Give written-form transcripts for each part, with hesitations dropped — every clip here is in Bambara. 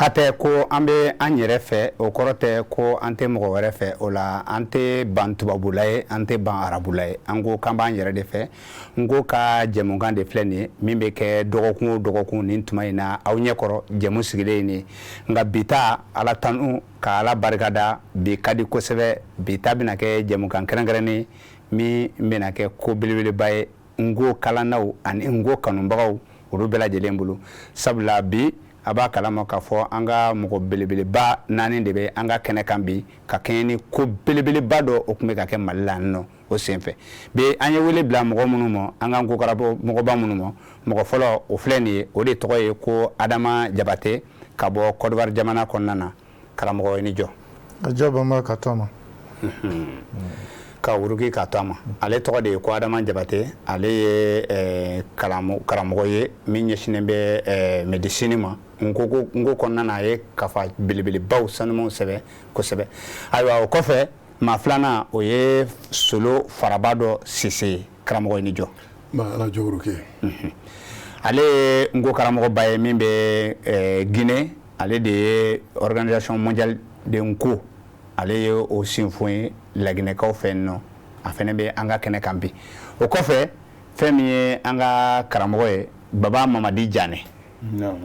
Hatɛ ko an bɛ an yɛrɛ fɛ, o kɔrɔ tɛ ko an tɛ mɔgɔ wɛrɛ fɛ. O la, an tɛ ban tubabula ye, an tɛ ban arabula ye. An ko k'an b'an yɛrɛ de fɛ. N ko ka jɛmukan de filɛ nin ye min bɛ kɛ dɔgɔkun o dɔgɔkun nin tuma in na aw ɲɛkɔrɔ. Jɛmu sigilen nin ye, nka bi ta, Ala tanu ka Ala barikada, bi ka di kosɛbɛ. Bi ta bɛna kɛ jɛmukan kɛrɛnkɛrɛnnen min bɛna kɛ ko belebeleba ye nko kalannaw ani nko kanubagaw, olu bɛɛ lajɛlen bolo, sabula bi a b'a kalama k'a fɔ an ka mɔgɔ belebeleba naani de bɛ an ka kɛnɛ kan bi, ka kɛɲɛ ni ko belebeleba dɔ o tun bɛ ka kɛ Mali la yan nɔ. O senfɛ bi, an ye wele bila mɔgɔ minnu ma, an ka nko mɔgɔba minnu ma, mɔgɔ fɔlɔ, o filɛ nin ye. O de tɔgɔ ye ko Adama Jabate ka bɔ Kɔdiwari jamana kɔnɔna na. Karamɔgɔ, i ni jɔ. Jɔ banba ka to ma. Ka wuruki ka to a ma. Ale tɔgɔ de ye ko Adama Jabate. Ale ye karamɔgɔ ye min ɲɛsinnen bɛ médecine ma. Nko kɔnɔna na, a ye kafa belebelebaw sanumanw sɛbɛn kosɛbɛ. Ayiwa, o kɔfɛ, maa filanan, o ye Solo Faraba dɔ Sise ye. Karamɔgɔ, i ni jɔ. Ala jɔ. Ale ye nko karamɔgɔba ye min bɛ Guinée. Ale de ye Organisation mondiale de nko, ale ye o sinfon ye Laginɛkaw fɛ nɔ. A fana bɛ an ka kɛnɛ kan bi. O kɔfɛ, fɛn min ye an ka karamɔgɔ ye, Baba Mamadi Janɛ,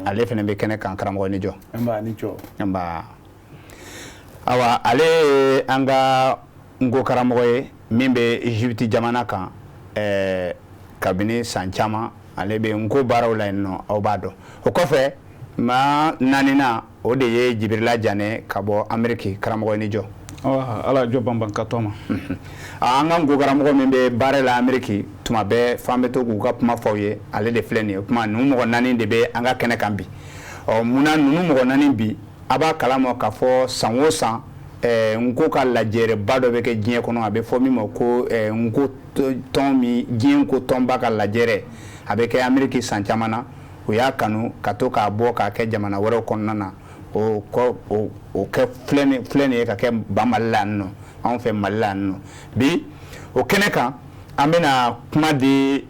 ale fana bɛ kɛnɛ kan. Karamɔgɔ, ni jɔ. Nba. Awa, ale ye an ka nko karamɔgɔ ye min bɛ Égypte jamana kan kabini san caman. Ale bɛ nko baaraw la yen nɔ, aw b'a dɔn. O kɔfɛ, maa naaninan, o de ye Jibirila Janɛ ka bɔ Amérique. Karamɔgɔ, ni jɔ. Ala jɔ banban ka to ma. An ka nko karamɔgɔ min bɛ baara la Amérique tuma bɛɛ, f'an bɛ to k'u ka kuma fɔ aw ye, ale de filɛ nin ye. O tuma, ninnu mɔgɔ naani de bɛ an ka kɛnɛ kan bi. Ɔ, munna ninnu mɔgɔ naani bi? A b'a kalama k'a fɔ san o san, nko ka lajɛrɛba dɔ bɛ kɛ diɲɛ kɔnɔ, a bɛ fɔ min ma ko nko tɔn min, diɲɛ nko tɔnba ka lajɛrɛ. A bɛ kɛ Amérique san caman na. U y'a kanu ka to k'a bɔ k'a kɛ jamana wɛrɛw kɔnɔna na. O o kɛ filɛ nin ye ka kɛ ba Mali la yan nɔ, anw fɛ Mali la yan nɔ bi. O kɛnɛ kan, an bɛna kuma di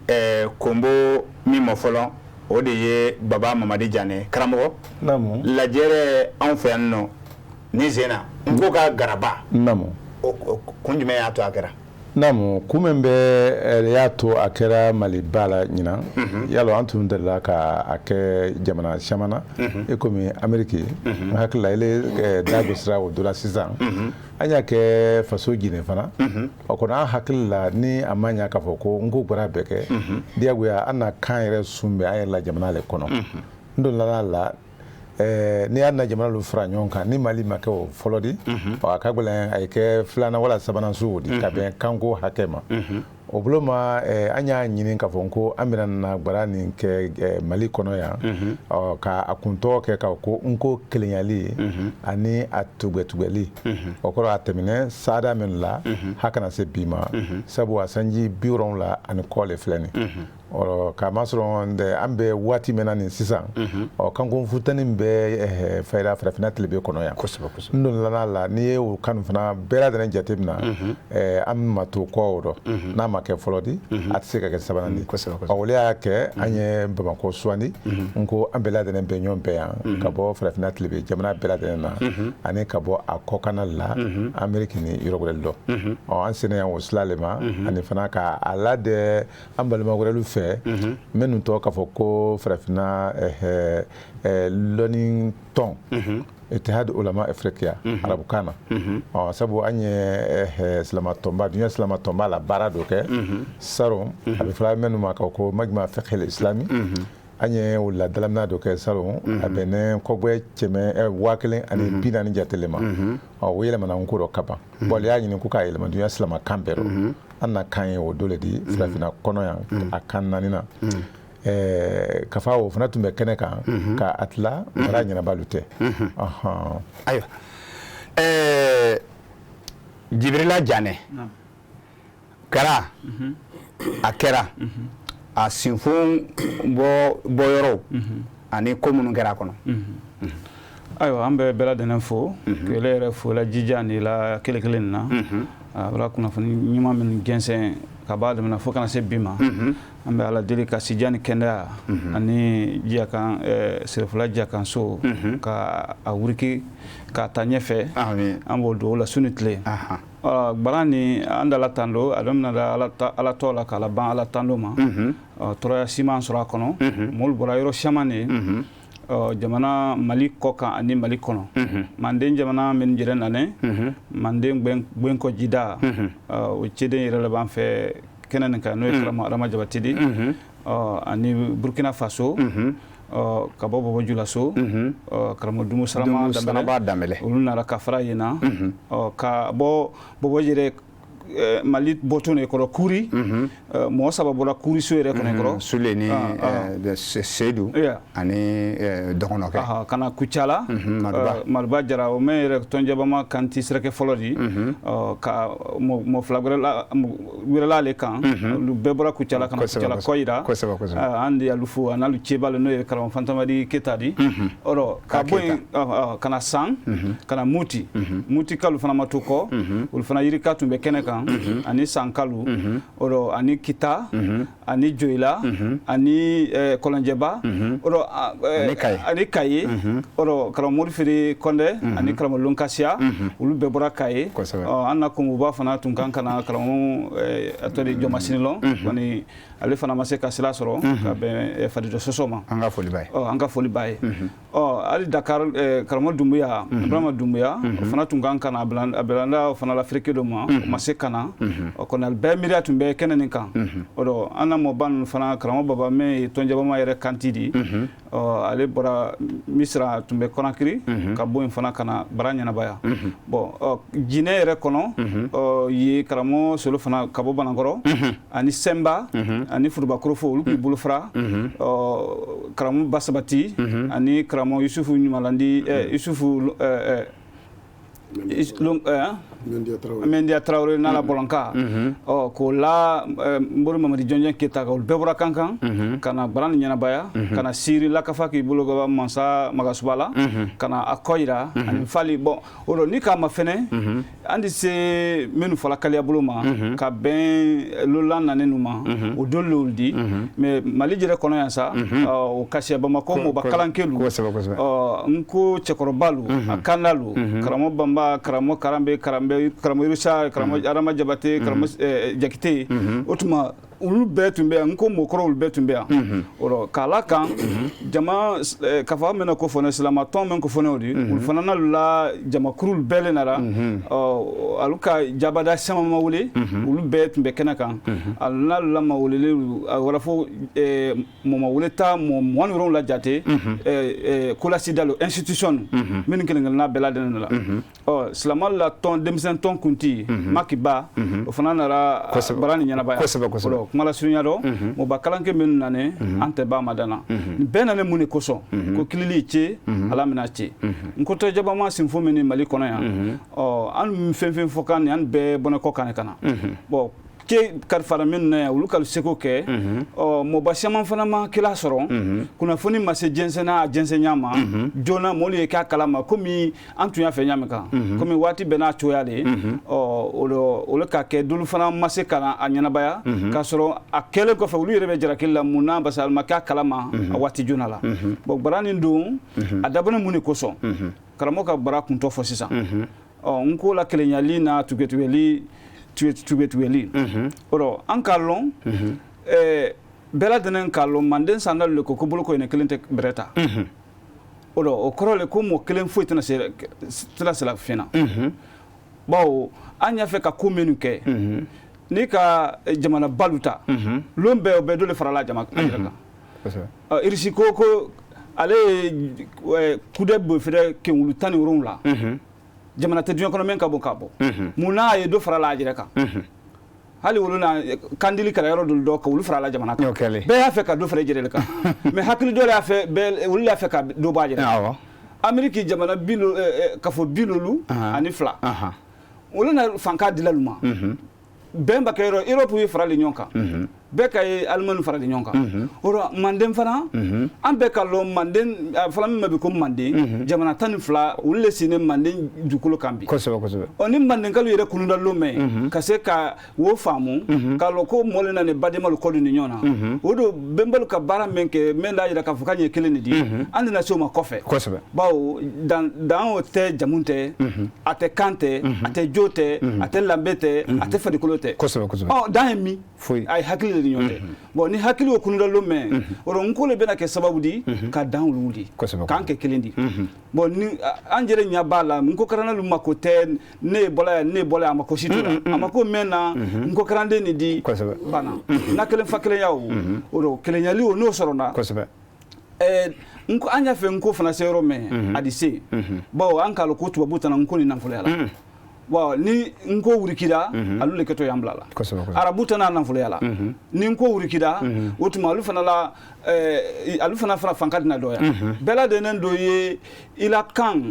Konbo min ma fɔlɔ, o de ye Baba Mamadi Janɛ. Karamɔgɔ, lajɛrɛ anw fɛ yan nɔ ni sen na, n ko ka garaba, kun jumɛn y'a to a kɛra? Naamu, kun min bɛ y'a to a kɛra Maliba la ɲinan, yalɔ an tun delila ka a kɛ jamana caman na i komi Amérique. N hakili la ile da gosira o dɔ la sisan. An y'a kɛ faso Guinée fana. O kɔni, an hakili la, ni a ma ɲa k'a fɔ ko n ko gbara bɛɛ kɛ diyagoya, an na kan yɛrɛ sun bɛ an yɛrɛ la jamana le kɔnɔ. N donna la, n'i y'a na jamana fara ɲɔgɔn kan, ni Mali ma kɛ o fɔlɔ di, a ka gɛlɛn a ye kɛ filanan wala sabanan su o di ka bɛn kanko hakɛ ma. O bolo ma, an y'a ɲini k'a fɔ ko an bɛna na gbara nin kɛ Mali kɔnɔ yan, ka a kun tɔgɔ kɛ ka ko n ko kelenyali ani a tugɛtugɛli. O kɔrɔ, a tɛmɛnɛ sada min la ha kana se bi ma, sabu a sanji 70 ani kɔ le filɛ nin. Ɔ, k'a masɔrɔ an bɛ waati min na nin sisan, ɔ, kanko futeni bɛ fayida farafinna tilebe kɔnɔ yan. N donna la, n'i ye o kanu fana bɛɛ lajɛlen jate min na, an ma to kɔ o rɔ, n'a ma kɛ fɔlɔ di, a tɛ se ka kɛ sabanan di. Ɔ, o y'a kɛ an ye Bamakɔ sugandi. N ko an bɛɛ lajɛlen bɛ ɲɔgɔn bɛɛ yan ka bɔ farafinna tilebe jamana bɛɛ lajɛlen na ani ka bɔ a kɔkanna la, Amérique ni yɔrɔ wɛrɛ dɔ. Ɔ, an senen yan o sila le ma, ani fana ka a ladɛ an balima wɛrɛlu fɛ minnu tɔgɔ k'a fɔ ko farafinna lɔnni tɔn, Ittihad Ulama Afriqiya arabukan na. Ɔ, sabu an ye silama tɔnba, diɲɛ silama tɔnba la baara dɔ kɛ salon, a bɛ fɔra minnu ma ko Majma Fiqh Islami. An ye o la dalamina dɔ kɛ salon, a bɛnnen kɔgbɛ kɛmɛ 1040 jate le ma. Ɔ, o yɛlɛmana n ko dɔ ka ban. Bon, y'a ɲini ko k'a yɛlɛma diɲɛ silama kan bɛɛ rɔ. An na kan ye o dɔ le di farafinna kɔnɔ yan, a kan naani na. Kafa o fana tun bɛ kɛnɛ kan ka a tila mara ɲɛnabalu tɛ. Ayiwa, Jibirila Janɛ, kɛra a kɛra a sinfon bɔ bɔyɔrɔw ani ko minnu kɛra a kɔnɔ. Ayiwa, an bɛ bɛɛ lajɛlen fo, k'ele yɛrɛ fo la jija ni la kelen kelen nin na, a bɛra kunnafoni ɲuman minnu jɛnsɛn ka b'a daminɛ fo kana se bi ma. An bɛ Ala deli ka sijan ni kɛnɛya ani jiyakan Serifula jiyakanso ka a wuriki k'a taa ɲɛfɛ. An b'o dugawu la su ni tile. Baara ni an d'Ala tando, a daminɛ Ala tɔgɔ la k'a laban Ala tando ma. Tɔɔrɔya si m'an sɔrɔ a kɔnɔ. Mɔlu bɔra yɔrɔ caman de, jamana Mali kɔ kan ani Mali kɔnɔ. Manden jamana minnu jɛrɛ nanɛ, Manden gbenkɔ jida, o ciden yɛrɛ le b'an fɛ kɛnɛ nin kan, n'o ye karamɔgɔ Adama Jabate di, ani Burkina Faso, ka bɔ Bɔbɔ Julaso, karamɔgɔ Dumu Sarama Danbɛlɛ, olu nana ka fara yen na. Ka bɔ Bɔbɔ yɛrɛ Mali bɔtɔ de kɔrɔ Kuri, mɔgɔ saba bɔra Kuri so yɛrɛ kɔnɔ kɔrɔ. Sule ni Seydou ani dɔgɔnɔkɛ. Ka na Kucala, Maduba Jara, o min yɛrɛ tɔnjɛbama kanti sɛrɛkɛ fɔlɔ di, ka mɔgɔ fila wɛrɛla ale kan, olu bɛɛ bɔra Kucala ka na Kucala kɔ yira. An de y'alu fo a n'alu ceba le, n'o ye karamɔgɔ Fantamadi Keyita di. Ka bɔ yen ka na San, ka na Muti, Mutikalu fana ma to kɔ, olu fana yirika tun bɛ kɛnɛ kan, ani Sankalu, ani Kita, ani Joyila, ani Kɔlɔnjɛba, ani Kaye, karamɔgɔ Morifere Kɔndɛ ani karamɔgɔ Lonkasiya, olu bɛɛ bɔra Kaye. An na Kongoba fana tun kan ka na, karamɔgɔ a tɔgɔ di Jɔmasinilɔn kɔni, ale fana ma se ka sira sɔrɔ ka bɛn Fadidɔ sɔsɔ ma. An ka foli b'a ye. An ka foli b'a ye. Hali Dakar, karamɔgɔ Dunbuya, Ibrahima Dunbuya, o fana tun kan ka na, a bilala o fana l'Afrique dɔ ma, o ma se ka na. O kɔni bɛɛ miiriya tun bɛ kɛnɛ nin kan. An na mɔba ninnu fana, karamɔgɔ Baba min ye tɔnjɛbama yɛrɛ kanti di, ale bɔra Misira, tun bɛ Kɔnakiri, ka bɔ yen fana ka na bara ɲɛnabaya. Bon, Jinɛ yɛrɛ kɔnɔ ye karamɔgɔ Solo fana ka bɔ Banankɔrɔ, ani Sɛnba ani Furuba Korofo, olu k'i bolo fara karamɔgɔ Basabati ani karamɔgɔ Yusufu Ɲumalandi, Yusufu Mendiya Tarawele n'a la bɔlɔnka, k'o la Mori Mamadi Jɔnjɔn Keyita kan, olu bɛɛ bɔra Kankan ka na bara ni ɲɛnabaya, ka na Siri Lakafa k'i bolo ka mansa Magasuba la, ka na a kɔ yira ani Fali. Bon, o don ni k'a ma fɛnɛ, an tɛ se minnu fɔla kaliya bolo ma ka bɛn lolan nani nu ma, o don l'olu di. Mais Mali yɛrɛ kɔnɔ yan sa, o kasiya Bamakɔ mɔba kalankelu, n ko cɛkɔrɔbalu, a kandalu, karamɔgɔ Banba, karamɔgɔ Karanbe, karamɔgɔ Irusa, karamɔgɔ Adama Jabate, karamɔgɔ Jakite, o tuma olu bɛɛ tun bɛ yan. N ko mɔgɔkɔrɔw, olu bɛɛ tun bɛ yan. O k'a la kan jama kafa mɛn ko fɔ ne silama tɔn min ko fɔ ne o di, olu fana n'alu la jamakuru bɛɛ le nara, alu ka jabada caman ma wele, olu bɛɛ tun bɛ kɛnɛ kan. Alu n'alu la ma weleli a wara fo mɔgɔ ma wele ta mɔgɔ 27 jate kolasidalu institution minnu kelen kelenna bɛɛ ladɛnnen la. Silama la tɔn denmisɛn tɔn kunti Makiba, o fana nana bara ni ɲɛnabaya. Kosɛbɛ. Kuma la surunya dɔ, mɔba kalanke minnu nane, an tɛ ba ma danna nin bɛɛ nane mun de kosɔn? Ko kilili ce ala mina ce. N ko tɔ jabama sinfo min ni Mali kɔnɔ yan, an fɛn fɛn fɔ kan nin, an bɛɛ bɔnɛ kɔ kan ka na. Bon, ke kalifara minnu na yan, olu ka seko kɛ. Mɔba caman fana ma kila sɔrɔ, kunnafoni ma se jɛnsɛnna a jɛnsɛnya ma joona, mɔlu ye k'a kalama komi an tun y'a fɛ ɲa min kan, komi waati bɛɛ n'a cogoya de ye. Olu ka kɛ dolu fana ma se ka na a ɲɛnabaya, k'a sɔrɔ a kɛlen kɔfɛ olu yɛrɛ bɛ jarakili la mun na, parce que a ma k'a kalama a waati joona la. Bon, bara nin don a dabɔnen mun de kosɔn? Karamɔgɔ ka bara kuntɔ fɔ sisan, n ko la kelenyali n'a tugetugeli tugetugeli o an k'a lɔn, bɛɛ ladɛnɛ k'a lɔn, manden sandalu le ko ko boloko ɲɛ kelen tɛ bɛrɛ ta. O o kɔrɔ le ko mɔgɔ kelen foyi tɛna se la fɛn na, bawo an y'a fɛ ka ko minnu kɛ n'i ka jamana balu ta, lon bɛɛ o bɛɛ dɔ le farala jama yɛrɛ kan. Irisi ko ko ale ye kudɛ bofɛrɛ kenwulu 17, jamana tɛ diɲɛ kɔnɔ min ka bon ka bɔ mun n'a ye dɔ farala a yɛrɛ kan. Hali olu na kandili kɛra yɔrɔ dɔ dɔ ka olu farala jamana kan, bɛɛ y'a fɛ ka dɔ fara i yɛrɛ kan, mais hakili dɔ y'a fɛ, olu y'a fɛ ka dɔ bɔ a yɛrɛ kan. Ameriki jamana kafo 52, olu na fanka dila olu ma, bɛn ba kɛ yɔrɔ Europe ye farali ɲɔgɔn kan. Bɛɛ ka ye alimani fara di ɲɔgɔn kan. O rɔ manden fana, an bɛɛ ka lɔn manden fana min ma bi ko manden jamana 12, olu le sinnen manden dugukolo kan bi. kosɛbɛ kosɛbɛ Ɔ, ni mandenkalu yɛrɛ kununda lon mɛn ka se ka wo faamu k'a lɔn ko mɔli na ni badenmalu kɔdu ni ɲɔgɔn na, o don bɛnbalu ka baara min kɛ min d'a yira k'a fɔ k'an ye kelen de di, an tɛna se o ma kɔfɛ. Bawo dan o tɛ jamu tɛ, a tɛ kan tɛ, a tɛ jo tɛ, a tɛ lanbe tɛ, a tɛ farikolo tɛ. kosɛbɛ kosɛbɛ Ɔ, dan ye min? Foyi. A ye hakili de ni ɲɔgɔn tɛ. Bon, ni hakili o kununda lon mɛn, o rɔ nko le bɛna kɛ sababu di ka dan olu wuli k'an kɛ kelen di. Bon, ni an yɛrɛ ɲɛ b'a la, nko karannalu mako tɛ ne bɔla yan, ne bɔla yan, a ma ko si t'o la, a ma ko mɛn na nko karanden nin di banna na kelen fa kelenya. O rɔ kelenyali o n'o sɔrɔ na. Nko an y'a fɛ nko fana se yɔrɔ mɛn a di se, bawo an k'a lɔn ko tubabu tana nko ni nafoloya la. Bon, ni nko wurikira, alu le kɛtɔ y'an bila la. Arabu tana nafoloya la, ni nko wurikira, o tuma alu fana la alu fana fanka dina dɔya. Bɛɛ ladɛnnen dɔ ye i la kan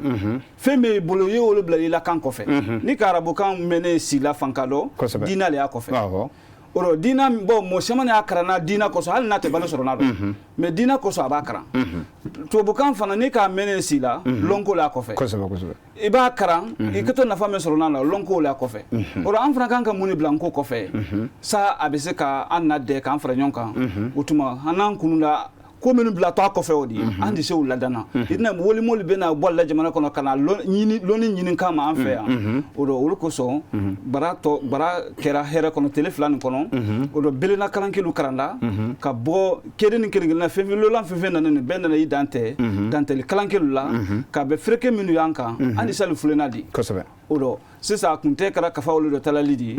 fɛn bɛ i bolo, i ye olu bila i la kan kɔfɛ. Ni ka arabukan mɛnnen si la fanka dɔ, diina le y'a kɔfɛ. O rɔ diina, bon, mɔgɔ caman y'a karanna diina kosɔn, hali n'a tɛ balo sɔrɔ n'a dɔn, mais diina kosɔn a b'a karan. Tubabukan fana, ni k'a mɛnnen si la, lɔnko le y'a kɔfɛ. I b'a karan, i kɛtɔ nafa min sɔrɔ n'a la, lɔnko le y'a kɔfɛ. O rɔ an fana kan ka mun de bila nko kɔfɛ sa a bɛ se ka an na dɛ k'an fara ɲɔgɔn kan? O tuma an n'an kunu la ko minnu bila to a kɔfɛ, o di an tɛ se o ladanna. I tɛna wolimoli bɛ na bɔ la jamana kɔnɔ ka na lɔnni ɲini kama an fɛ yan. O dɔ olu kosɔn bara tɔ bara kɛra hɛrɛ kɔnɔ tele 2 nin kɔnɔ. O dɔ belenna kalankelu karanda ka bɔ kelen ni kelen kelenna, fɛn fɛn lolan fɛn fɛn nana nin bɛɛ nana i dan tɛ dantɛli kalankelu la ka bɛn fereke minnu y'an kan, an ni sali fulenna di. O dɔ sisan a kun tɛ kɛra kafa olu dɔ talali di.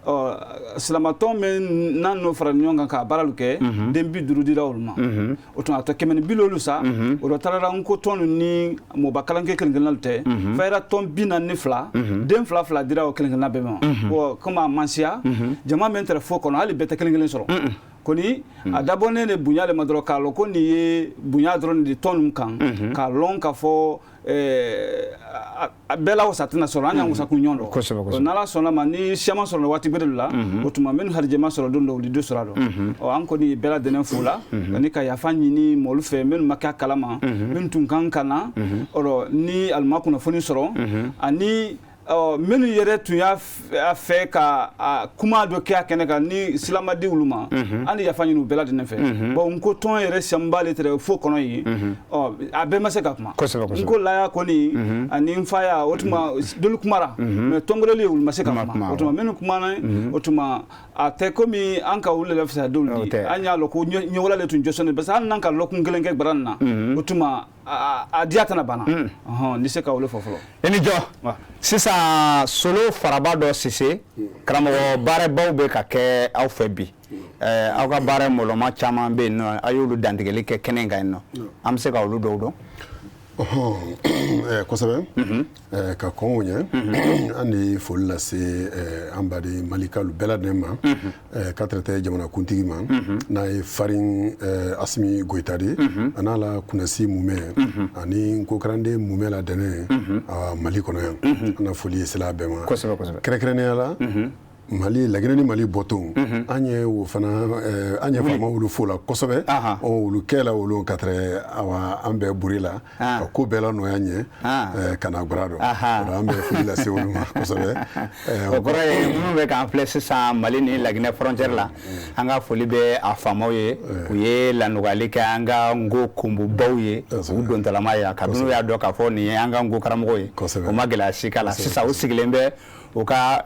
Ɔ, silamatɔn min n'an n'o fara ɲɔgɔn kan k'a baaralu kɛ, den 50 dira olu ma. O tuma a tɔ 150 sa, o dɔ taara nko tɔn ni mɔba kalankɛ kelen kelennalu tɛ fayira tɔn 42, den fila fila dira o kelen kelenna bɛɛ ma. Bon, komi a man siya jama min tɛrɛ fo kɔnɔ, hali bɛɛ tɛ kelen kelen sɔrɔ kɔni, a dabɔnen de bonya le ma dɔrɔn k'a lɔn ko nin ye bonya dɔrɔn de tɔn ninnu kan k'a lɔn k'a fɔ bɛɛ la wasa tɛna sɔrɔ, an y'an wasa kun ɲɔgɔn dɔn. N'ala sɔnna ma, ni siaman sɔrɔ waati gbɛrɛ la, o tuma minnu harijɛma sɔrɔ don dɔ, olu do sɔrɔ a dɔn. Ɔ, an kɔni ye bɛɛ lajɛlen fo la ani ka yafa ɲini mɔlu fɛ minnu ma kɛ a kalama, minnu tun kan ka na ɔ ni alima kunnafoni sɔrɔ, ani minnu yɛrɛ tun y'a fɛ ka kuma dɔ kɛ a kɛnɛ kan ni silama di olu ma, an ni yafa ɲini u bɛɛ lajɛlen fɛ. Bon, n ko tɔn yɛrɛ sianba le tɛrɛ fo kɔnɔ yen, ɔ, a bɛɛ ma se ka kuma. N ko laya kɔni ani n faya, o tuma dolu kumara, mais tɔngɔlɔli olu ma se ka kuma. O tuma minnu kumana, o tuma a tɛ komi an ka olu yɛrɛ fisaya dolu di. An y'a lɔn ko ɲɛwala le tun jɔsɔnnen, parce que hali n'an ka lɔkun kelen kɛ gbara nin na, o tuma a diya tɛna banna. Ɔhɔn, ni se ka olu fɔ fɔlɔ. I ni jɔ. Sisan solo faraba dɔ Sise karamɔgɔ, baarabaw bɛ ka kɛ aw fɛ bi. Aw ka baara mɔlɔma caman bɛ yen nɔ, a y'olu dantigɛli kɛ kɛnɛ in kan yen nɔ, an bɛ se ka olu dɔw dɔn? Kosɛbɛ. Ka kɔn o ɲɛ, an de foli lase an baden malikalu bɛɛ lajɛlen ma, ka tɛrɛtɛ jamanakuntigi ma, n'a ye farin Asimi Goyita de, a n'a la kunnasi mumɛ ani nkokaranden mumɛ la dɛnɛ Mali kɔnɔ yan. An na foli ye sela bɛɛ ma. Kɛrɛnkɛrɛnnenya la, Mali Laginɛ ni Mali bɔtɔn, an ye o fana, an ye faama olu fo la kosɛbɛ. Olu kɛ la olu ka tɛrɛ awa an bɛɛ buri la ka ko bɛɛ la nɔgɔya ɲɛ ka na gbara dɔn. An bɛ foli lase olu ma kosɛbɛ. O kɔrɔ ye minnu bɛ k'an filɛ sisan Mali ni Laginɛ frontière la, an ka foli bɛ a faamaw ye. U ye lanɔgɔyali kɛ an ka nko kunbubaw ye, u dontalama ye kabini u y'a dɔn k'a fɔ nin ye an ka nko karamɔgɔ ye, o ma gɛlɛya si k'a la. Sisan u sigilen bɛ u ka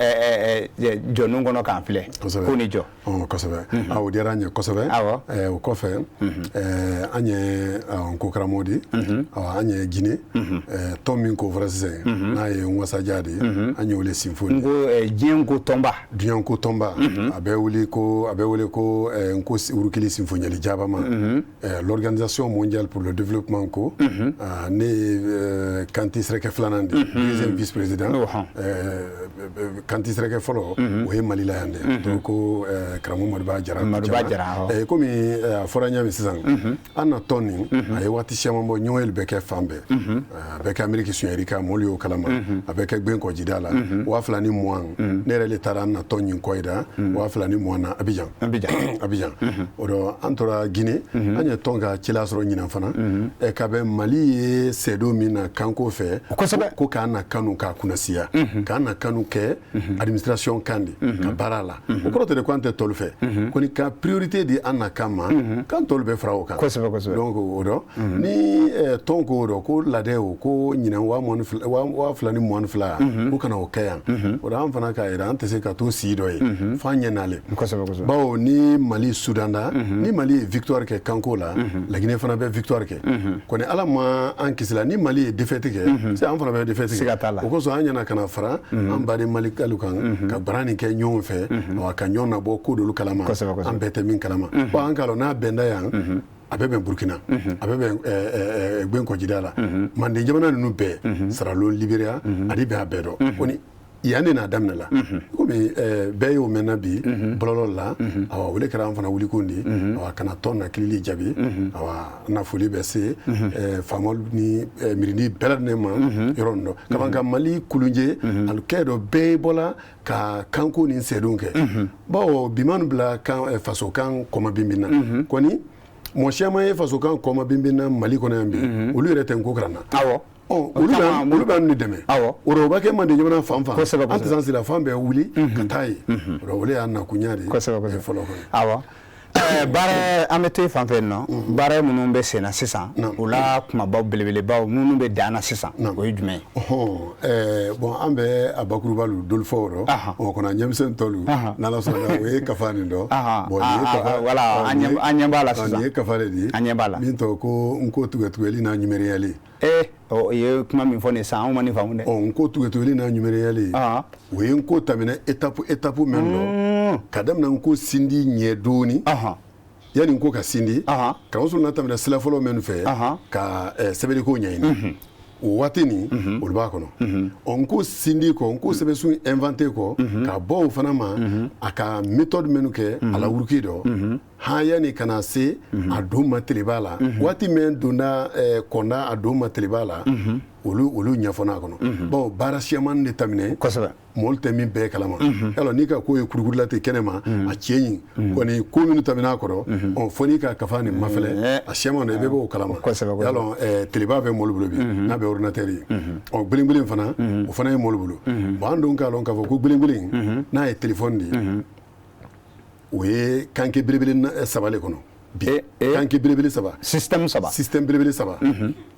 jɔnniw kɔnɔ k'an filɛ k'u ni jɔ. Kosɛbɛ, o diyara an ye kosɛbɛ. O kɔfɛ, an ye nko karamɔgɔ di, an ye Guinée tɔn min ko fɔra sisan, n'a ye Wasaja de ye, an y'o le sinfo. Nko diɲɛ nko tɔnba. Diɲɛ nko tɔnba, a bɛ wele ko a bɛ wele ko nko wurukili sinfonyali jabama, l'Organisation mondiale pour le développement ko. Ne ye kanti sɛrɛkɛ filanan de, deuxième vice président. Kantisɛrɛkɛ fɔlɔ, o ye Mali la yan dɛ. Donc ko karamɔgɔ Modiba Jara. Modiba Jara. Komi a fɔra ɲa min sisan, an na tɔn nin, a ye waati caman bɔ, ɲɔgɔn bɛ kɛ fan bɛɛ. A bɛ kɛ Ameriki suɲɛri kan, mɔlu y'o kalama, a bɛ kɛ Gben kɔjida la. 2020, ne yɛrɛ le taara an na tɔn ɲin kɔ yira 2020 na Abidjan. Abidjan. Abidjan. O dɔ, an tora Guinée, an ye tɔn ka cila sɔrɔ ɲinan fana ka bɛn Mali ye sɛdo min na kanko fɛ. Ko k'an na kanu k'a kunnasiya, k'an na kanu kɛ administration kan de ka baara la. O kɔrɔ tɛ de ko an tɛ tɔlu fɛ, ko ni ka priorité di an na kan ma, k'an tɔlu bɛ fara o kan. Kosɛbɛ kosɛbɛ. Donc o dɔ, ni tɔn ko o dɔ ko ladɛ o ko ɲinan 2022, ko kana o kɛ yan. O dɔ, an fana k'a yira an tɛ se ka to si dɔ ye f'an ɲɛ n'ale. Kosɛbɛ kosɛbɛ. Bawo ni Mali sudanda, ni Mali ye victoire kɛ kanko la, Laginɛ fana bɛ victoire kɛ. Kɔni Ala ma an kisila, ni Mali ye défaite kɛ, c'est an fana bɛ défaite kɛ. Siga t'a la. O kosɔn an ɲɛna kana fara an baden Malikalu kan ka baara nin kɛ ɲɔgɔn fɛ, wa ka ɲɔgɔn nabɔ ko dolu kalama, an bɛɛ tɛ min kalama. Bon, an k'a lɔn n'a bɛnda yan, a bɛ bɛn Burukina, a bɛ bɛn Gben kɔjida la, manden jamana ninnu bɛɛ, Saralon, Liberiya, ani bɛn a bɛɛ dɔn. Kɔni yan de n'a daminɛ la, komi bɛɛ y'o mɛn na bi bɔlɔlɔ la. Awa, o de kɛra an fana wulikun de, awa, kana tɔn na kilili jaabi. Awa, an na foli bɛ se faamaw ni mirindi bɛɛ lajɛlen ma yɔrɔ nin dɔ kaban ka Mali kulunje alikɛ dɔ bɛɛ bɔla ka kanko ni sɛdenw kɛ, bawo bi manu bila kan faso kan kɔma binbin na. Kɔni mɔgɔ siyaman ye faso kan kɔma binbin na Mali kɔnɔ yan bi, olu yɛrɛ tɛ n ko karan na. Olu bɛ nin dɛmɛ. O rɔ, o bɛ kɛ manden jamana fan fan. An tɛ s'an sila fan bɛɛ wuli ka taa yen. O rɔ, o de y'an nakunya de ye fɔlɔ kɔni. Awɔ, baara, an bɛ to fan fɛ nɔ, baara minnu bɛ sen na sisan, o la kumabaw belebelebaw minnu bɛ dan na sisan, o ye jumɛn ye? Bon, an bɛ a bakuruba lu dolu fɔ o rɔ, o kɔnɔ ɲɛmisɛn tɔlu, n'Ala sɔnna, o ye kafa nin dɔ. Bon, nin ye kafa, voilà, an ɲɛ b'a la sisan. Nin ye kafa de di. An ɲɛ b'a la. Min tɔgɔ ko n ko tigɛtigɛli n'a ɲumeriyali. Ɔ, i ye kuma min fɔ nin sisan, anw ma nin faamu dɛ. Ɔ, n ko tigɛtigɛli n'a ɲumeriyali, o ye n ko tɛmɛnɛ étape étape min dɔ ka daminɛ n ko sindi ɲɛ dɔɔni, yanni n ko ka sindi, karamɔgɔ n'a tɛmɛna sira fɔlɔ min fɛ ka sɛbɛnliko ɲɛɲini, o waati nin, olu b'a kɔnɔ. Ɔ, n ko sindi kɔ, n ko sɛbɛnsun inventé kɔ ka bɔ o fana ma, a ka méthode minnu kɛ a la wuruki dɔ han, yanni ka na se a don ma teleba la, waati min donna kɔnda a don ma teleba la, olu ɲɛfɔ n'a kɔnɔ, bawo baara siyaman de tɛmɛnɛ. Mɔlu tɛ min bɛɛ kalama yalɔ, n'i ka ko ye kurukurula ten kɛnɛ ma, a cɛ ɲi kɔni, ko minnu tɛmɛna a kɔrɔ, ɔ, fo n'i ka kafa nin mafɛlɛ a siyaman dɔ, i bɛ b'o kalama. Yalɔ, teleba bɛ mɔlu bolo bi, n'a bɛ ordinateur ye. Ɔ, gbelengbelen fana, o fana ye mɔlu bolo. Bon, an don k'a lɔn k'a fɔ ko gbelengbelen n'a ye téléphone de ye, o ye kanke belebele saba le kɔnɔ bi, kanke belebele saba. Système saba. Système belebele saba.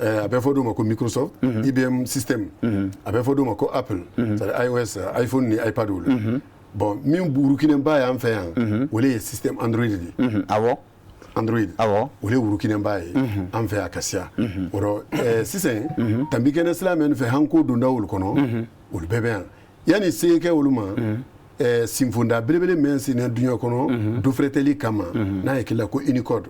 A bɛ fɔ dɔw ma ko Microsoft, IBM système, a bɛ fɔ dɔw ma ko Apple, c'est à dire iOS, iPhone ni iPad olu. Bon, min burukinɛba y'an fɛ yan, o le ye système Android de ye. Android. O le wurukinɛba ye an fɛ yan ka siya. O rɔ sisan, tanbi kɛnɛ sira min fɛ, han ko donda olu kɔnɔ, olu bɛɛ bɛ yan. Yanni se kɛ olu ma, sinfunda belebele min sinnen duɲa kɔnɔ dofɛrɛtɛli kama, n'a ye kila ko Unicode,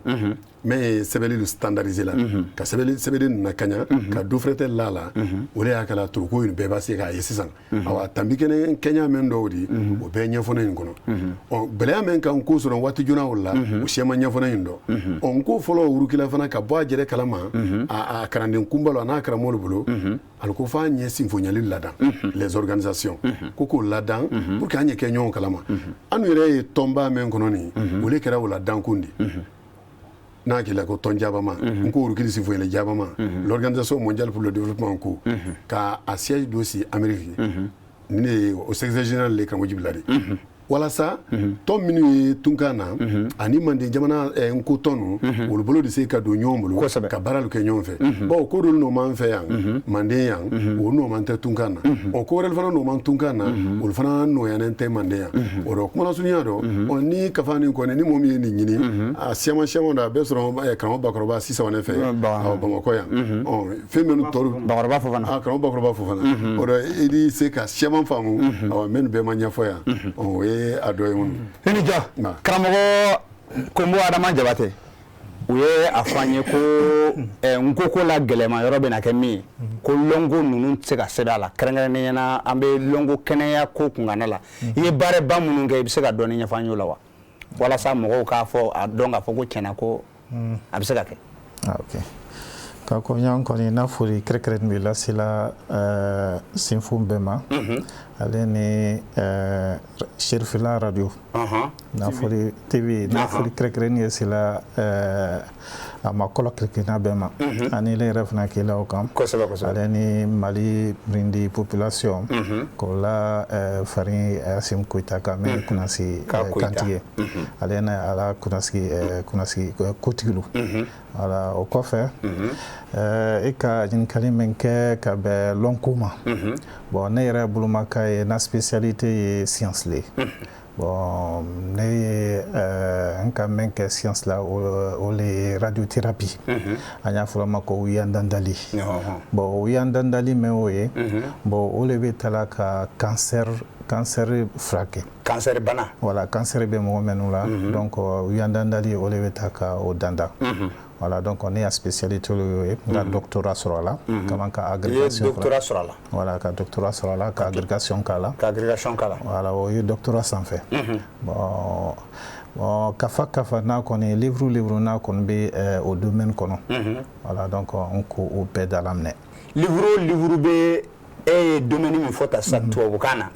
min ye sɛbɛnni lu standardisé la, ka sɛbɛnni nana kaɲa ka dofɛrɛtɛ la la, o de y'a kɛla toroko in bɛɛ b'a se k'a ye sisan. Awa, tanbi kɛnɛ kɛɲa min dɔw di, o bɛɛ ɲɛfɔnɛ in kɔnɔ. Ɔ, gɛlɛya min kan ko sɔrɔ waati joona o la, o siyaman ɲɛfɔnɛ in dɔ. Ɔ, n ko fɔlɔ wurukila fana ka bɔ a jɛrɛ kalama, a kalanden kunba a n'a karamɔgɔ bolo, ali ko f'a ɲɛ sinfonyali ladan, les organisations, ko k'o ladan pour que an ɲɛ kɛ ɲɔgɔn kalama. An yɛrɛ ye tɔnba min kɔnɔ nin, o le kɛra o ladankun de, n'a k'i la ko tɔn jabama, n ko wurukili sinfonyali jabama, l'Organisation mondiale pour le développement, ko ka a siège dɔ si Amérique, ni ne ye o secrétaire général le karamɔgɔ Jibila de, walasa tɔn minnu ye tunkan na ani manden jamana n ko tɔn ninnu, olu bolo de se ka don ɲɔgɔn bolo ka baara kɛ ɲɔgɔn fɛ, bawo ko dɔlu nɔ m'an fɛ yan manden yan, o nɔ man tɛ tunkan na. Ɔ, ko wɛrɛ fana nɔ man tunkan na, olu fana nɔyanen tɛ manden yan. O dɔ kumalasurunya dɔ, ɔ, ni kafa nin kɔni, ni mɔgɔ min ye nin ɲini, a siyaman siyaman dɔ, a bɛ sɔrɔ karamɔgɔ Bakɔrɔba Sisawanɛ fɛ, awɔ, Bamakɔ yan. Ɔ, fɛn minnu tɔlu Bakɔrɔba Fofana. A karamɔgɔ Bakɔrɔba Fofana, o dɔ, i ni se ka siyaman faamu. Awɔ, minnu bɛɛ ma ɲɛfɔ yan, ɔ, o ye a dɔ ye minnu. I ni jɔ, karamɔgɔ Konbo Adama Jabate. U ye a fɔ an ye ko nkoko la gɛlɛma yɔrɔ bɛna kɛ min ye, ko lɔnko ninnu tɛ se ka sɛbɛn a la, kɛrɛnkɛrɛnnenya la an bɛ lɔnko kɛnɛya ko kungana la. I ye baaraba minnu kɛ, i bɛ se ka dɔɔni ɲɛfɔ an y'o la wa, walasa mɔgɔw k'a fɔ a dɔn k'a fɔ ko tiɲɛna ko a bɛ se ka kɛ? Ah, ok. Ka ko ɲan kɔni n'a foli kɛrɛnkɛrɛnnen bɛ lasela sinfo bɛɛ ma, ale ni Serifila radio n'a foli TV n'a foli kɛrɛnkɛrɛnnen ye sela a ma kɔlɔ kerekenna bɛɛ ma, ani ne yɛrɛ fana k'i la o kan. Kosɛbɛ kosɛbɛ. Ale ni Mali Mirindi population k'o la farin Assimi Goïta kan min ye kunnasigi kantigi ye, ale ni ala kunnasigi kunnasigi kotigilu. Voilà, o kɔfɛ, e ka ɲininkali min kɛ ka bɛn lɔnko ma, bon, ne yɛrɛ bolomaka ye, na spécialité ye science le. Bon, ne ye n ka min kɛ science la, o le ye radiothérapie, an y'a fɔ a ma ko wiyandandali. Bon, wiyandandali min o ye, bon, o le bɛ tala ka cancer furakɛ. Cancer bana. Voilà, cancer bɛ mɔgɔ minnu la, donc wiyandandali o le bɛ taa ka o dandan. Voilà, donc ne ya spécialité o ye, n ka doctorat sɔrɔ a la, kaman ka agrégation. I ye doctorat sɔrɔ a la? Voilà, ka doctorat sɔrɔ a la, ka agrégation k'a la. Ka agrégation k'a la. Voilà, o ye doctorat sanfɛ. Bon, kafa n'a kɔni livre n'a kɔni bɛ o domaine kɔnɔ. Voilà, donc n ko o bɛɛ dalaminɛ. Livre bɛ e ye domaine min fɔ ta sisan tubabukan na,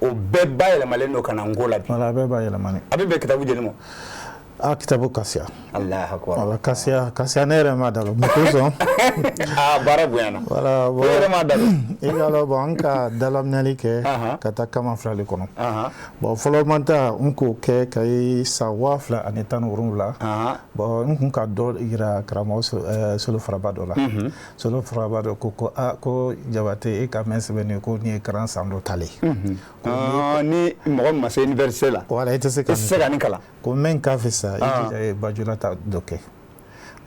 o bɛɛ bayɛlɛmalen don ka na nko la bi? Voilà, a bɛɛ bayɛlɛmalen. A bɛ bɛn kitabu joli ma? A kitabu kasiya. Allahu akbar. Wala kasiya kasiya, ne yɛrɛ ma da lɔ mun kosɔn. Aa, baara bonyana. Voilà, bon. E yɛrɛ ma da lɔ. I ka lɔ, bon, an ka dalaminɛli kɛ ka taa kama fila de kɔnɔ. Bon, fɔlɔ man ta n k'o kɛ ka ye san 2017. Bon, n kun ka dɔ yira karamɔgɔ Solo Faraba dɔ la. Solo Faraba dɔ ko aa, ko Jabate, e ka mɛn sɛbɛn nin ko nin ye kalan san dɔ talen. Ni mɔgɔ min ma se université la. Voilà, i tɛ se ka. I tɛ se ka nin kalan. Ko min ka fisa, i jija i Bajola ta dɔ kɛ.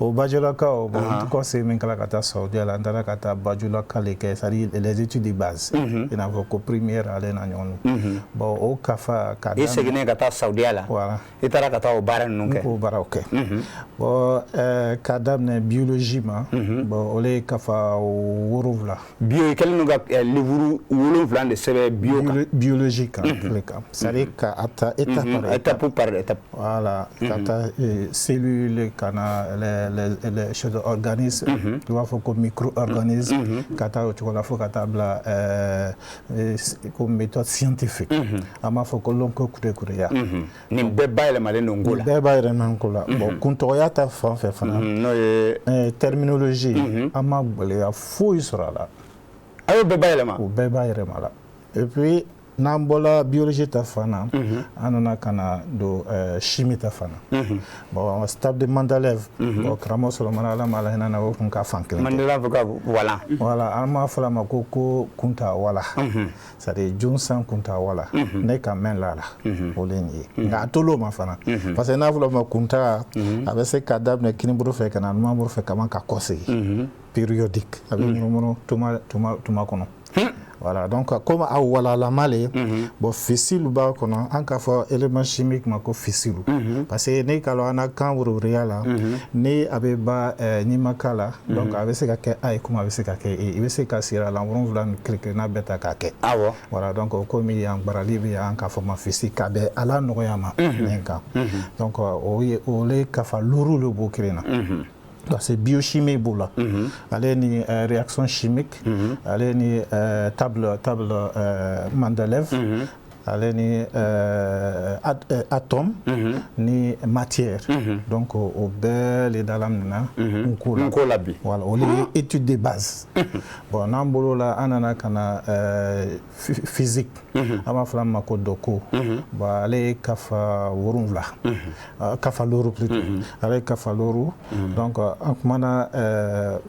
O Bajolakaw, bon, n kɔ segin min kɛla ka taa Saudiya la, n taara ka taa Bajolaka le kɛ, c'est à dire les études de base. I n'a fɔ ko première ale n'a ɲɔgɔn. Bon, o kafa ka. I seginnen ka taa Saudiya la. Voilà. I taara ka taa o baara ninnu kɛ. N k'o baaraw kɛ. Bon, ka daminɛ biologie ma, bon, o le ye kafa 7. Bio, i kɛlen don ka livre 7 de sɛbɛn bio kan. Biologie kan, le kan. C'est à dire ka ta étape par étape. Par étape. Voilà, ka taa cellule ka na les choses organismes, i b'a fɔ ko micro-organisme, ka taa o cogo la fo ka taa bila ko méthode scientifique. An b'a fɔ ko lɔnko kurekureya. Nin bɛɛ bayɛlɛmalen don nko la. Bɛɛ bayɛlɛmalen nko la. Bon, kuntɔgɔya ta fan fɛ fana. N'o ye. Terminologie, an ma gɛlɛya foyi sɔrɔ a la. A y'o bɛɛ bayɛlɛma. O bɛɛ bayɛlɛma la. Et puis n'an bɔra biologie ta fan na, an nana ka na don chimie ta fan na. Bon, table de Mendeleev, bon, karamɔgɔ Solomana, Ala ma ala hinɛ na, o kun ka fan kelen kɛ. Mendeleev ka wala. Voilà, an b'a fɔ a ma ko kunta wala. C'est à dire junsan kunta wala. Ne ka mɛn la la, o le nin ye. Nka a tol'o ma fana. Parce que n'a fɔra ma kunta, a bɛ se ka daminɛ kinibolo fɛ ka na numanbolo fɛ ka man ka kɔsegin. Périodique, a bɛ munumunu tuma tuma tuma kɔnɔ. Voilà, donc comme a walalama le, bon, fisilu b'a kɔnɔ, an k'a fɔ élément chimique ma ko fisilu. Parce que ne k'a lɔn an na kan worowereya la, ni a bɛ ba ɲimaka la, donc a bɛ se ka kɛ A ye komi a bɛ se ka kɛ E. I bɛ se ka sira la wolonwula ni kelen-kelenna bɛɛ ta k'a kɛ. Awɔ. Voilà, donc komi yan gbarali bɛ yan, an k'a fɔ ma fisi k'a bɛn ala nɔgɔya ma nin kan. Donc o ye o le kafa louru le b'o kelen na. Parce que biochimie b'o la, ale ni réaction chimique, ale ni table Mendeleev, ale ni atome ni matière. Donc o bɛɛ le dalaminɛ n ko la. N ko la bi. Voilà, o le ye étude de base. Bon, n'an bɔr'o la, an nana ka na physique, an b'a fɔ a ma ko dɔko. Bon, ale ye kafa 7, kafa louru plutôt, ale ye kafa louru. Donc an kumana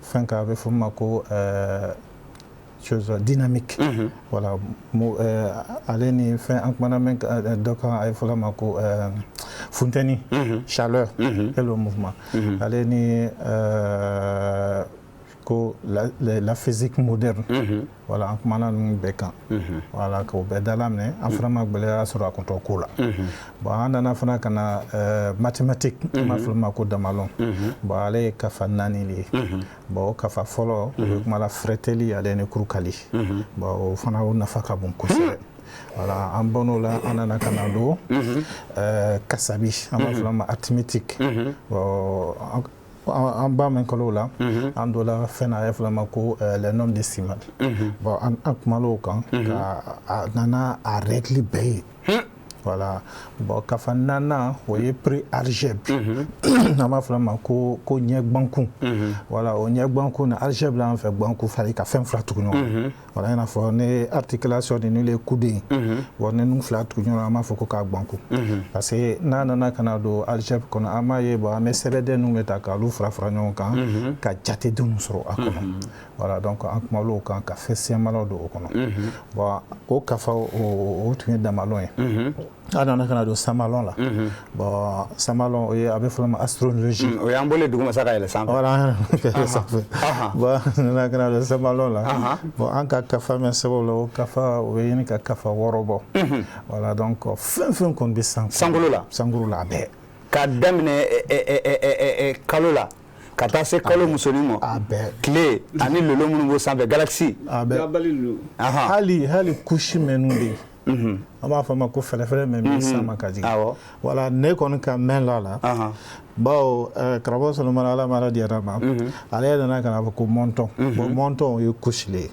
fɛn kan, a bɛ fɔ min ma ko chose dynamique. Voilà, ale ni fɛn an kumana min dɔ kan, a ye fɔla ma ko funteni, chaleur et le mouvement. Ale ni Ko la physique moderne. Voilà, an kumana ninnu bɛɛ kan. Voilà, k'o bɛɛ dalaminɛ, an fana ma gɛlɛya sɔrɔ a kuntɔ ko la. Bon, an nana fana ka na mathématique, an b'a fɔ o ma ko damalɔn. Bon, ale ye kafa 4 de ye. Bon, o kafa fɔlɔ, o bɛ kuma la fɛrɛtɛli ale ni kurukali. Bon, o fana o nafa ka bon kosɛbɛ. Voilà, an bɔn'o la, an nana ka na don kasabi, an b'a fɔ o ma arithmétique. Bon, an ba min kalo la, an donna fɛn na, a y'a fɔ ma ko les nombres décimales. Bon, an kumana o kan ka a nana a règle bɛɛ ye. Voilà. Bon, kafa naaninan, o ye pré algèbre, an b'a fɔ ma ko ɲɛgbankun. Voilà, o ɲɛgbankun na, algèbre an fɛ gbanku fari ka fɛn fila tugu ɲɔgɔn. Voilà, i n'a fɔ ne articulation ni le kuden. Bon, ni ninnu fila tugu ɲɔgɔn, an b'a fɔ ko k'a gbanku. Parce que n'a nana ka na don algèbre kɔnɔ, an b'a ye, bon, an bɛ sɛbɛnden ninnu bɛ ta k'olu fara fara ɲɔgɔn kan ka jatedenw sɔrɔ a kɔnɔ. Voilà, donc an kumana o kan ka fɛn siamalaw don o kɔnɔ. Bon, o kafa o tun ye damalɔn ye. An nana ka na don samalɔn la. Bon, samalɔn, o ye a bɛ fɔ ma astrologie. O y'an bɔlen duguma sa ka yɛlɛ sanfɛ. Voilà, an yɛlɛ sanfɛ. Bon, an nana ka na don samalɔn la. Bon, an ka kafa min sɛbɛn o la, o kafa o bɛ ɲini ka kafa 6 bɔ. Voilà, donc fɛn fɛn kɔni bɛ san sankolo la. Sankolo la, a bɛɛ. K'a daminɛ kalo la ka taa se kalo musonin ma. A bɛɛ. Tile ani lolo minnu b'o sanfɛ, galaxie. A bɛɛ. Hali couche minnu bɛ yen, an b'a fɔ ma ko fɛlɛfɛlɛ min bɛ san ma ka jigin. Voilà, ne kɔni ka mɛn la, bawo karamɔgɔ Solomana, Ala ma ala diyara ma, ale nana ka na fɔ ko monton. Bon, monton o ye couche le ye,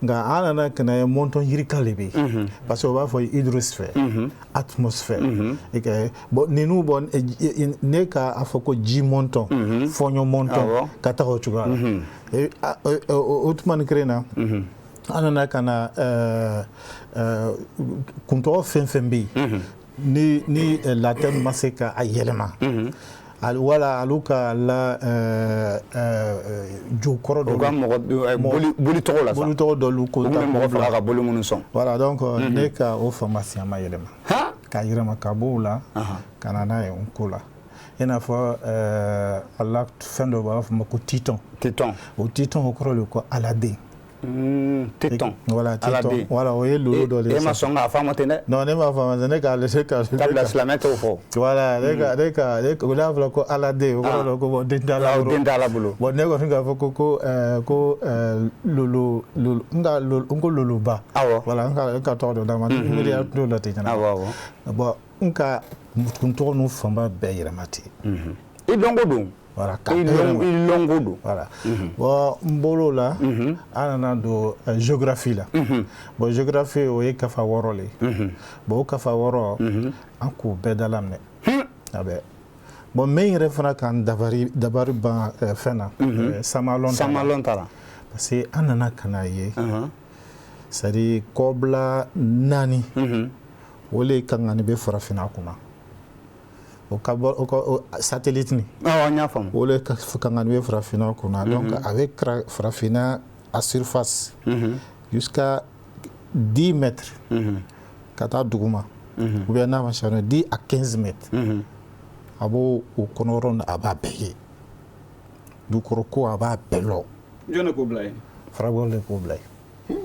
nka an nana ka na ye monton yirika de bɛ yen, parce que o b'a fɔ hydrosphère, atmosphère. Bon, ninnu, bon, ne ka a fɔ ko ji monton, fɔɲɔ monton, ka taga o cogoya la. O tuma ni kelen na, an nana ka na kuntɔgɔ fɛn fɛn bɛ yen ni latɛn ma se ka a yɛlɛma, wala alu ka la jokɔrɔ dɔ, u ka mɔgɔ boli tɔgɔ la sa, boli tɔgɔ dɔlu ko, u bɛ mɔgɔ faga ka boli minnu sɔn. Voilà, donc ne ka o formation ma yɛlɛma k'a yɛlɛma ka bɔ o la ka na n'a ye n ko la, i n'a fɔ ala fɛn dɔ b'a fɔ ma ko titan. Titan. O titan, o kɔrɔ de ko aladen. Titan. Voilà, titan. Voilà, o ye lolo dɔ de ye. E ma sɔn k'a fɔ a ma ten dɛ. Non, ne m'a fɔ a ma, ne k'a laisser ka. Sabula silamɛ t'o fɔ. Voilà, ne ka o n'a fɔra ko aladen, o kɔrɔ de ko bon, den t'a bolo. Den t'a bolo. Bon, ne kɔni k'a fɔ ko lolo lolo, n ka lolo, n ko loloba. Voilà, n ka tɔgɔ dɔ d'a ma, miiriya t'o la ten ɲɛna. Awɔ awɔ. Bon, n ka kun tɔgɔ ninnu fanba bɛɛ yɛlɛma ten. I dɔnko don. Voilà, i lɔnko don. Voilà. Bon, n bɔr'o la, an nana don géographie la. Bon, géographie, o ye kafa 6 le ye. Bon, o kafa 6, an k'o bɛɛ dalaminɛ a bɛɛ. Bon, min yɛrɛ fana k'an dabari ban fɛn na, samalɔn ta la. Samalɔn ta la. Parce que an nana ka na ye, c'est à dire kɔbila 4, o le kan ka nin bɛ farafinna kunna. O ka bɔ o ka satellite nin. Awɔ, n y'a faamu. O le ka kan ka nin bɛ farafinna kunna. Donc a bɛ farafinna a surface jusqu'à 10 mètres ka taa duguma, ou bien n'a ma changer, 10 à 15 mètres. A b'o o kɔnɔyɔrɔ nin, a b'a bɛɛ ye. Dukɔrɔ ko, a b'a bɛɛ lɔ. Jɔn de k'o bila yen? Farabɔl de k'o bila yen.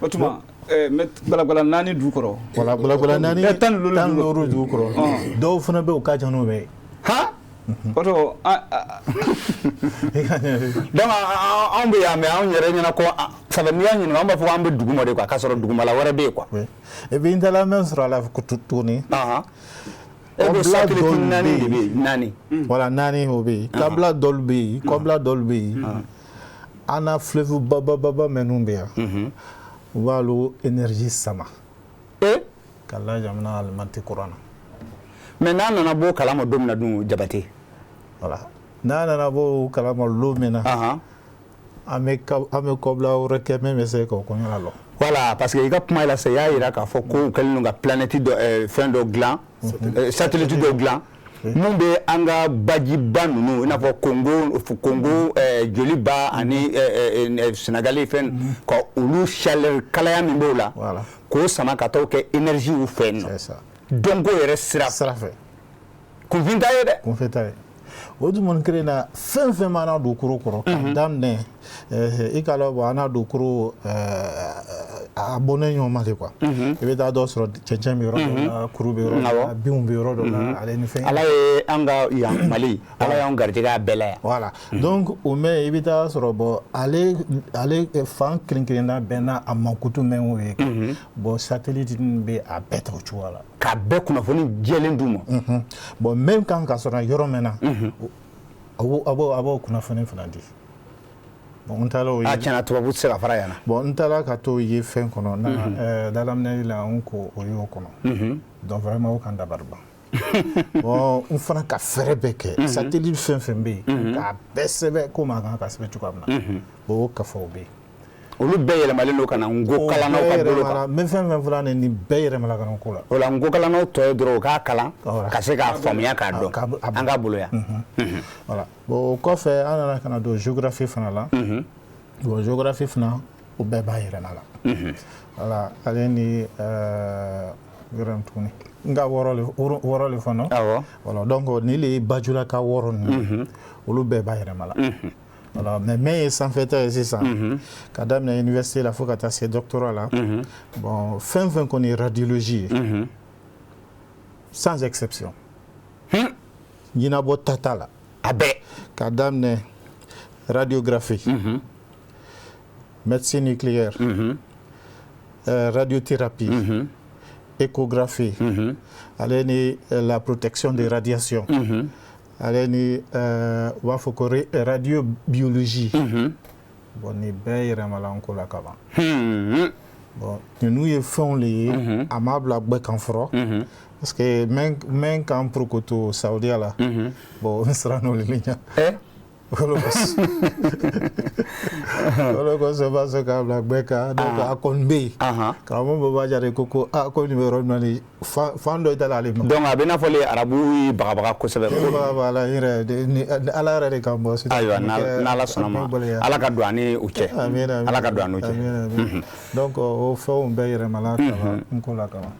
O tuma mɛ 4 dugu kɔrɔ. Voilà, gwalagwala 4 15. 15 dugu kɔrɔ. Dɔw fana bɛ yen, o ka jan n'o bɛɛ ye. Han. O tɔ. Donc anw bɛ yan, mais anw yɛrɛ ɲɛna ko sabu n'i y'a ɲininka, an b'a fɔ k'an bɛ duguma de quoi, k'a sɔrɔ dugumala wɛrɛ bɛ yen quoi. Et puis n taara mɛn sɔrɔ a la tuguni. E ko satellite 4 de bɛ yen, 4. Voilà, 4 o bɛ yen. Kabila dɔw bɛ yen, kɔbila dɔw bɛ yen. An na fleuve babababa minnu bɛ yan, u b'olu énergie sama ka la jamana alimenter courant na. Mais n'a nana bɔ o kalama don min na dun, Jabate? Voilà, n'a nana bɔ o kalama don min na, an bɛ kɔbila wɛrɛ kɛ min bɛ se k'o kɔɲɔ lɔ. Voilà, parce que i ka kuma la sisan, i y'a jira k'a fɔ ko u kɛlen don ka planète dɔ, fɛn dɔ dilan, satellite dɔ dilan mun bɛ an ka bajiba ninnu, i n'a fɔ Congo joliba ani Sénégali fɛn, ka olu chaleur, kalaya min b'o la, k'o sama ka t'o kɛ énergie u fɛ yen nɔ. Dɔnko yɛrɛ sira fɛ. Kunfin t'a ye dɛ. Kunfin t'a ye. O dumuni kelen na, fɛn fɛn b'an dugukolo kɔrɔ, ka daminɛ i ka lɔ bɔ an n'a dugukolo a bɔnnen ɲɔgɔn ma de quoi. I bɛ taa dɔ sɔrɔ, cɛncɛn bɛ yɔrɔ dɔ la, kuru bɛ yɔrɔ dɔ la, binw bɛ yɔrɔ dɔ la, ale ni fɛn. Ala ye an ka yan Mali, Ala y'an garijɛgɛ a bɛɛ la yan. Voilà, donc o mɛn, i bɛ taa sɔrɔ bɔn ale fan kelen kelenna bɛɛ n'a a mankutu mɛn o ye. Bon, satellite nin bɛ a bɛɛ ta o cogoya la. K'a bɛɛ kunnafoni jɛlen d'u ma. Bon, même kan ka sɔrɔ yɔrɔ min na, a b'o kunnafoni fana di. Bon, n taara o ye. A tiɲɛna, tubabu tɛ se ka fara yan na. Bon, n taara ka t'o ye fɛn kɔnɔ na dalaminɛli la, n ko o y'o kɔnɔ. Donc vraiment, o kan dabari ban. Bon, n fana ka fɛɛrɛ bɛɛ kɛ, satellite fɛn fɛn bɛ yen, k'a bɛɛ sɛbɛn komi a kan ka sɛbɛn cogoya min na. Bon, o kafaw bɛ yen. Olu bɛɛ yɛlɛmalen don ka na nko kalannaw ka bolo kan. N bɛ fɛn fɛn fɔla nin bɛɛ yɛlɛmala ka na ko la. O la, nko kalannaw tɔ ye dɔrɔn u k'a kalan ka se k'a faamuya, k'a dɔn an ka bolo yan. Voilà. Bon, o kɔfɛ, an nana ka na don géographie fana la. Bon, géographie fana, o bɛɛ b'a yɛrɛma la. Voilà, ale ni yɔrɔ in tuguni, n ka wɔɔrɔ le, wɔɔrɔ le fana. Voilà, donc ni le ye Bajulaka wɔɔrɔ ninnu, olu bɛɛ b'a yɛrɛma la. Voilà, mais min ye sanfɛta ye sisan, ka daminɛ université la fo ka taa se doctorat la, bon, fɛn fɛn kɔni ye radiologie ye, sans exception, ɲinabɔ ta t'a la. A bɛɛ. Ka daminɛ radiographie, médecine nucléaire, radiothérapie, échographie, ale ni la protection des radiations, ale ni u b'a fɔ ko radiobiologie. Bon, nin bɛɛ yɛlɛmala n ko la ka ban. Bon, ninnu ye fɛnw le ye, a m'a bila gbɛ kan fɔlɔ, parce que mɛn kan porokoto Saudiya la. Bon, n siran n'olu le ɲɛ. O de kosɔn b'a sɔn k'a bila gbɛ kan. Donc a kɔni bɛ yen. Karamɔgɔ Baba Jare ko aa, ko nin bɛ yɔrɔ min na nin, fan dɔ da ale ma. Donc a bɛ n'a fɔ le arabu y'i bagabaga kosɛbɛ. Bagabaga n yɛrɛ ni Ala yɛrɛ de k'an bɔ. Ayiwa, n'Ala sɔnna ma, Ala ka don an ni u cɛ. Ala ka don an n'u cɛ. Donc o fɛnw bɛɛ yɛlɛmala ka ban n ko la ka ban.